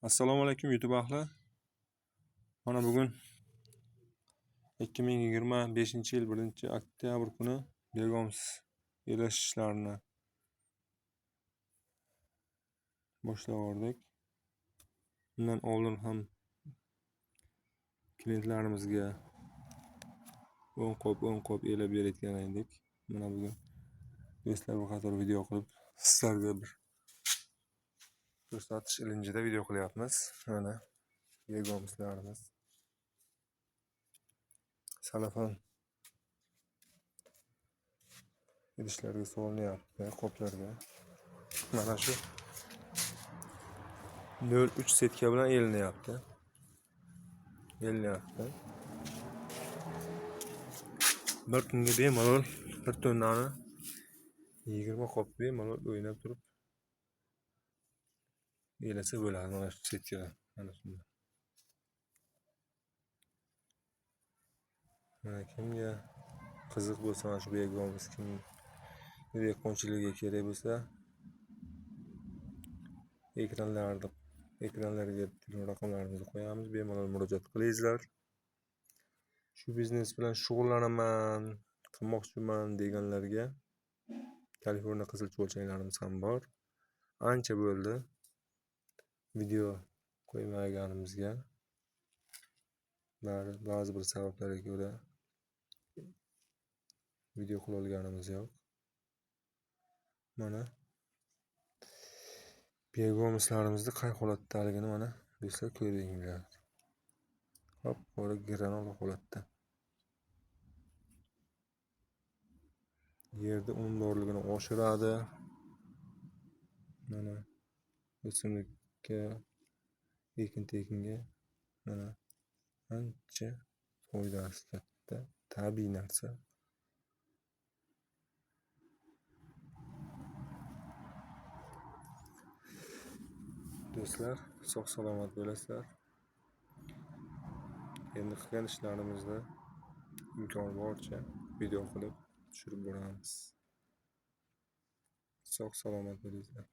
Assalomu alaykum YouTube ahli. Mana bugun 2025-yil 1-oktyabr kuni Begom's elash ishlarini boshlab yubordik. Bundan oldin ham klientlarimizga 10 qop 10 qop elab berayotgan edik. Mana bugun do'stlar bir qator video qilib sizlarga bir ko'rsatish ilinjida video qilyapmiz. Mana begomslarimiz. Salafan idishlarga solinyapti, qoplarga. Mana shu 0,3 setka bilan elinyapti. Elinyapti. Bir kunga bemalol 1 tonnani 20 qop bemalol o'ynab turib elasa bo'ladi mana shu setkadan. Mana shunda. Mana kimga qiziq bo'lsa, mana shu begomimiz kim dehqonchilikka kerak bo'lsa, ekranlarga telefon raqamlarimizni qo'yamiz, bemalol murojaat qilingizlar. Shu biznes bilan shug'ullanaman, qilmoqchiman deganlarga Kaliforniya qizil chuvalchanglarimiz ham bor. Ancha bo'ldi video qo'ymaganimizga. Ba'zi bir sabablarga ko'ra video qila olganimiz yo'q. Mana begomslarimizni qay holatdaligini mana do'stlar ko'ringlar. Qop-qora granula holatda. Yerda unumdorligini oshiradi. Mana o'simlikka, ekin-tekinga mana ancha foydasi katta, tabiiy narsa. Do'stlar, sog' salomat bo'lasizlar. Endi qilgan ishlarimizni imkon boricha video qilib tushirib boramiz. Sog' salomat bo'linglar.